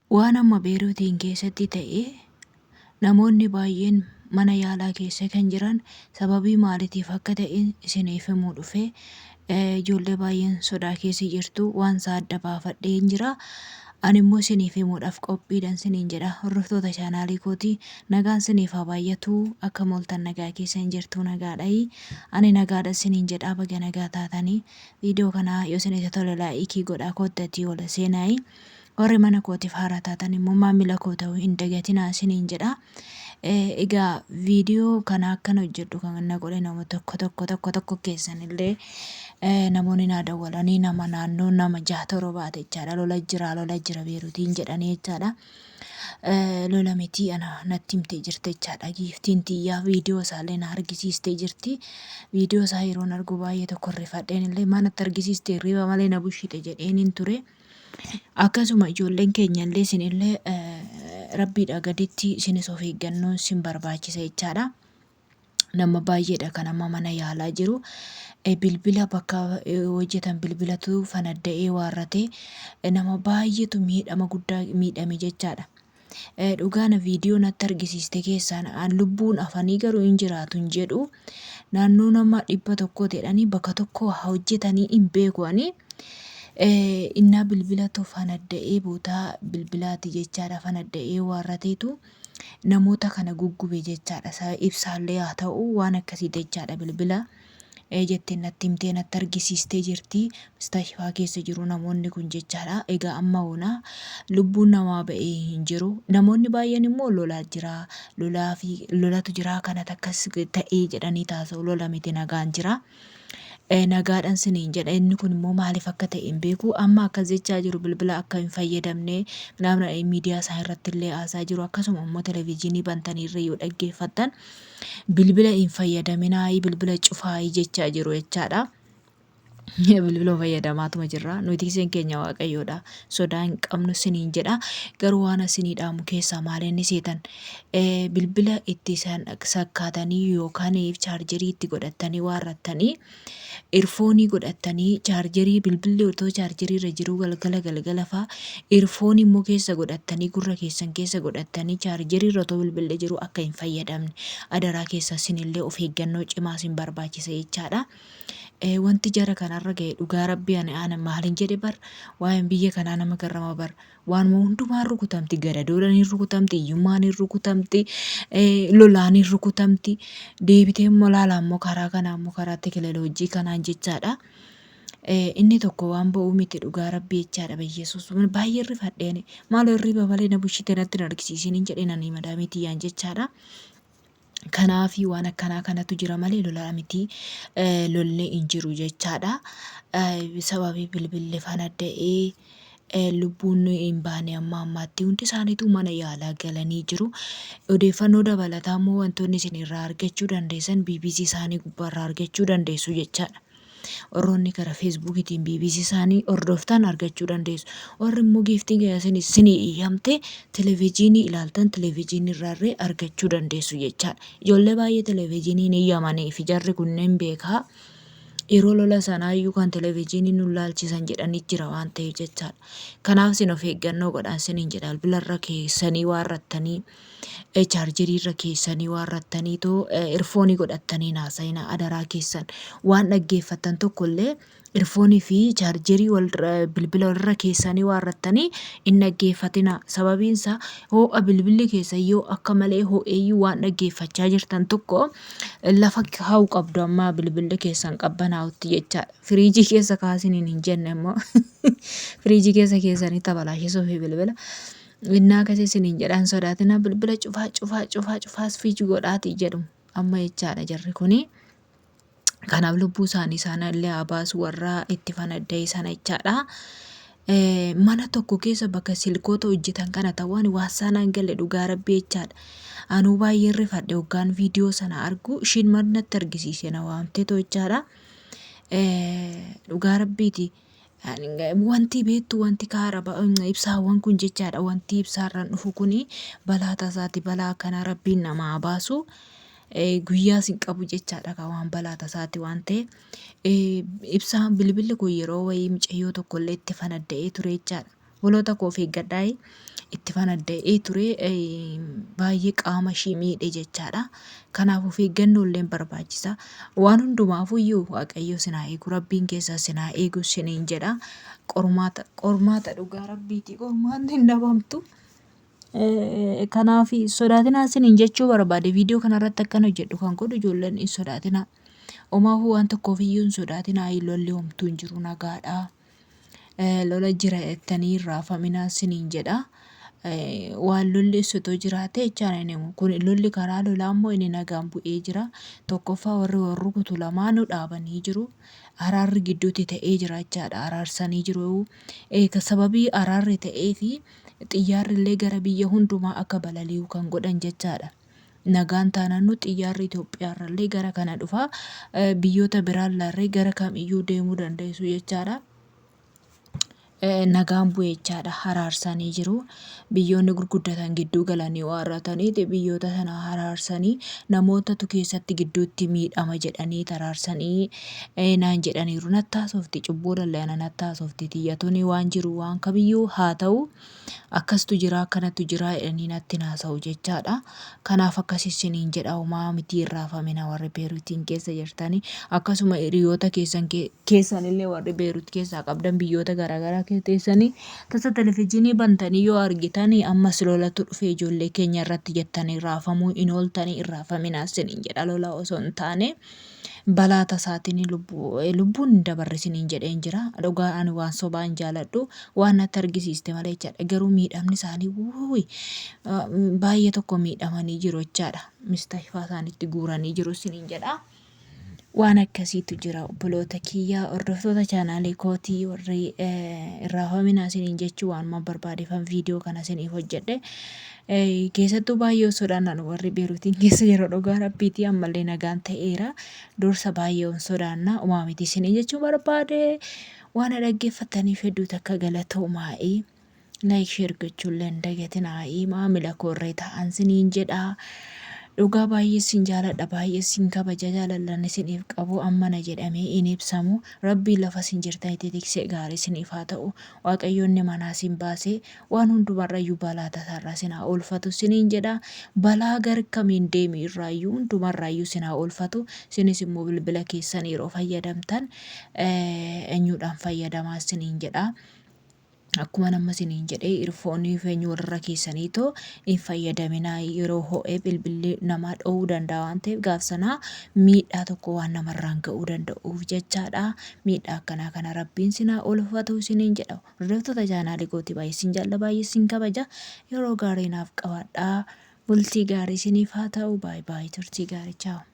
Waan amma Beeruutiin keessatti ta'e namoonni baay'een mana yaalaa keessa kan jiran sababii maaliitiif akka ta'e isiniif himuu dhufe. Ijoollee baay'een sodaa keessa jirtu waan isaa adda baafadheen jira. Ani immoo isiniif himuudhaaf qophiidhan isiniin jedha. Hordoftoota chaanaalii kootii nagaan isiniif haa baay'atu. Akka mooltan nagaa keessa hin jirtu nagaadhayi. Ani nagaadha isiniin jedha baga nagaa taatanii. Viidiyoo kana yoo isinitti tole laayikii godhaa koottatii wal seenaayi. Warri mana kootiif haaraa taatan immoo maamila koo ta'uu hin dagatinaa isiniin jedha. Egaa viidiyoo kana akkan hojjedhu kan na godhe nama tokko tokko tokko tokko keessan illee namoonni naa dawwalanii nama naannoo nama jaha torbaate jechaadha. Lola jira lola jira Beeruutiin jedhanii jechaadha. Lola miti ana natti himtee jirti jechaadha. Giiftiin tiyyaa viidiyoo isaallee na argisiistee jirti. Viidiyoo isaa yeroon argu baay'ee tokko rifadheen illee maal natti argisiiste hirriba malee na bushite jedheen hin ture. Akkasuma ijoolleen keenya illee isinillee rabbiidhaa gaditti isinis of eeggannoon isin barbaachisa jechaadha. Nama baay'eedha kan amma mana yaalaa jiru. Bilbila bakka hojjetan bilbilatu fanadda'ee waarratee nama baay'eetu miidhama guddaa miidhame jechaadha. Dhugaana viidiyoo natti argisiiste keessaan an lubbuun afanii garuu hin jiraatu hin jedhu. Naannoo nama 100 jedhanii bakka tokko hojjetanii hin beeku ani. Innaa bilbilatu fanadda'ee bootaa bilbilaati jechaadha fanadda'ee waarrateetu namoota kana guggube jechaadha. Ibsaallee haa ta'u waan akkasii jechaadha bilbila. Jettee natti himtee natti argisiistee jirti. Mustashfaa keessa jiru namoonni kun jechaadha. Egaa amma hoona lubbuun namaa ba'ee hin jiru. Namoonni baay'een immoo lolaa jira. Lolaa fi lolatu jira kanatu akkas ta'ee jedhanii taasa'u. Lola miti nagaan jira. Nagaadhaan siniin jedha. Inni kun immoo maaliif akka ta'e hin beeku. Amma akkas jechaa jiru bilbila akka hin fayyadamne namni miidiyaa isaa irratti illee haasaa jiru. Akkasuma immoo televezyiinii bantanii irra yoo dhaggeeffattan bilbila hin fayyadaminaayii bilbila cufaayii jechaa jiru jechaadha. Bilbila fayyadamaatuma jirra. Nuti tikseen keenya Waaqayyoodha. Sodaa hin qabnu siniin jedha. Garuu waan asinii dhaamu keessaa maal inni seetan bilbila itti sakkaatanii yookaan chaarjerii itti godhattanii waarrattanii irfoonii godhattanii chaarjerii bilbilli otoo chaarjerii irra jiruu galgala galgala faa irfoonii immoo keessa godhattanii gurra keessan keessa godhattanii chaarjerii irra otoo bilbilli jiruu akka hin fayyadamne adaraa keessa sinillee of eeggannoo cimaa sin barbaachisa jechaadha. Wanti jara kanarra ga'e dhugaa rabbii ani ana maalin jedhe bar waa'een biyya kanaa nama garrama bar waanuma hundumaan rukutamti gadadoodhaan hin rukutamti hiyyummaan hin rukutamti lolaan hin rukutamti deebitee immoo laala immoo karaa kanaa immoo karaa tekinoloojii kanaan jechaadha. Inni tokko waan ba'uu miti dhugaa rabbii jechaadha bayyesuus baay'ee rifadheen maaloo hirriba malee na bushite natti hin argisiisin hin jedheen ani madaamii tiyyaan jechaadha. Kanaafi waan akkanaa kanatu jira malee lola miti lolli hin jiru jechaadha. Sababii bilbilli fanadda'ee lubbuun hin baane amma ammaatti hundi isaaniitu mana yaalaa galanii jiru. Odeeffannoo dabalataa immoo wantoonni isin irraa argachuu dandeessan BBC isaanii gubbaarraa argachuu dandeessu jechaadha. Warroonni kara Feesbuukiitiin BBC isaanii hordoftan argachuu dandeessu. Warri immoo giiftiin keessan isinii iyyamte televezyiinii ilaaltan televezyiinii irraarree argachuu dandeessu jechaadha. Ijoollee baay'ee televezyiiniin iyyamanii fi jarri kunneen beekaa yeroo lola sanaayyuu kan televezyiinii nu laalchisan jedhanii jira waan ta'eef jechaadha. Kanaaf isin of eeggannoo godhaan isiniin jedha bilbilarra keessanii waarrattanii chaarjerii irra keessanii waarrattanii too irfoonii godhattanii hin haasa'ina adaraa keessan waan dhaggeeffattan tokko illee irfoonii fi chaarjerii bilbila walirra keessanii waarrattanii hin dhaggeeffatina sababiin isaa hoo'a bilbilli keessan yoo akka malee hoo'eeyyuu waan dhaggeeffachaa jirtan tokko lafa kaa'uu qabdu amma bilbilli keessan qabbanaa'utti jechaadha. Firiijii keessa kaasiniin hin jenne immoo firiijii keessa keessanii tabalaashisuu fi bilbila. Innaa akkasii isiniin jedhan sodaatina bilbila cufaa cufaa cufaa cufaas fiichi godhaatii jedhu amma jechaadha jarri kuni. Kanaaf lubbuu isaanii isaan illee haa baasu warra itti fanadda'e sana jechaadha. Mana tokko keessa bakka silkoota hojjetan kana ta'uu ani waan saanaan galle dhugaa rabbii jechaadha. Anuu baay'ee rifadhe hoggaan viidiyoo sana argu ishiin natti argisiise na waamteetoo jechaadha. Dhugaa rabbiiti. Wanti beektu wanti kaara ibsaawwan kun jechaadha wanti ibsaarraan dhufu kuni balaa tasaati balaa akkanaa rabbiin namaa baasu guyyaas hin qabu jechaadha kan waan balaa tasaati waan ta'e ibsaan bilbilli kun yeroo wayii mucayyoo tokkollee itti fanadda'ee ture jechaadha. Obboloota koo of eeggadhaa itti fanadda'ee ture baay'ee qaama ishii miidhe jechaadha. Kanaaf of eeggannoo illee barbaachisa. Waan hundumaafuyyuu Waaqayyo sin haa eegu, Rabbiin keessaa sin haa eegu isiniin jedha. Qormaata qormaata dhugaa Rabbiiti qormaanni hin dhabamtu. Kanaaf sodaatinaa isiniin jechuu barbaade viidiyoo kanarratti akkan hojjedhu kan godhu ijoolleen hin sodaatinaa. Omaafuu waan tokkoofiyyuu hin sodaatinaa lolli homtuu hin jiru nagaadha. Lola jira jettanii hin raafaminaa isiniin jedha. Waan lolli ibsitoo jiraate jechaan inni himu. Kun lolli karaa lolaa immoo inni nagaan bu'ee jira. Tokkoffaa warri wal rukutu lamaanuu dhaabanii jiru. Araarri gidduutti ta'ee jira jechaadha. Araarsanii jiru. Sababii araarri ta'eefi xiyyaarri illee gara biyya hundumaa akka balali'u kan godhan jechaadha. Nagaan taanaan xiyyaarri Itoophiyaarrallee gara kana dhufa. Biyyoota biraallarree gara kamiyyuu deemuu dandeessu jechaadha. Nagaan bu'e jechaadha. Haraarsanii jiru. Biyyoonni gurguddatan gidduu galanii waarratanii biyyoota sana haraarsanii namootatu keessatti gidduutti miidhama jedhanii taraarsanii naan jedhaniiru. Natti haasofti cubbuu dhalleena natti haasofti tiyyatuni waan jiru waan kamiyyuu haa ta'u. Akkastu jira akkanatu jira jedhanii natti haasa'u jechaadha. Kanaaf akkas isiniin jedha homaa miti hin raafamina warri Beeruutiin keessa jirtanii. Akkasuma hiriyoota keessan keessanillee warri Beeruut keessaa qabdan biyyoota garaagaraa keessa teessanii tasa televizyiinii bantanii yoo argitan ammas lolatu dhufe ijoollee keenya irratti jettanii raafamuu hin ooltanii hin raafaminaa isiniin jedha lola osoo hin taane. Balaa tasaatiin lubbuun hin dabarre isiniin jedheen jira. Dhugaa ani waan sobaa hin jaaladhu. Waan natti argisiiste malee jechaadha. Garuu miidhamni isaanii wuuyi baay'ee tokko miidhamanii jiru jechaadha. Mistahifaa isaanitti guuranii jiru isiniin jedha. Waan akkasiitu jira obboloota kiyya hordoftoota chaanaalii kootii warri irraafaminaa isiniin jechuu waanuma barbaadeefan viidiyoo kana isiniif hojjedhe. Keessattuu baay'ee of sodaannaan warri Beeruutiin keessa yeroo dhugaa rabbiitii ammallee nagaan ta'eera. Dursa baay'ee of sodaanna umaa miti isiniin jechuu barbaade. Waan na dhaggeeffattaniif hedduu takka galatoomaa'ii. Like share gochuullee hin dagatinaa'ii maamila koorree ta'an siniin jedha. Dhugaa baay'ee sin jaaladha baay'ee sin kabaja jaalallan isiniif qabu ammana jedhamee hin ibsamu. Rabbiin lafa isin jirtanitti tiksee gaarii isiniif haa ta'u. Waaqayyo inni manaa isin baasee waan hundumarrayyuu balaa tasaarraa isin haa oolfatu isiniin jedha. Balaa gar kamiin deemi irraayyuu hundumarraayyuu isin haa oolfatu. Isinis immoo bilbila keessan yeroo fayyadamtan eenyuudhaan fayyadamaa isiniin jedha. Akkuma amma isiniin jedhee irfoonii feenyu walirra keessaniitoo hin fayyadaminaa yeroo ho'ee bilbilli namaa dho'uu danda'a waan ta'eef gaaf sanaa miidhaa tokko waan namarraan ga'uu danda'uuf jechaadha. Miidhaa akkanaa kana rabbiin sinaa oolfatu isiniin jedha. Hordoftoota chaanaalii kootii baay'ee isin jaalla baay'ee isin kabaja. Yeroo gaarii naaf qabaadhaa. Bultii gaarii isiniif haa ta'u. Baay baay turtii gaarii chaawu.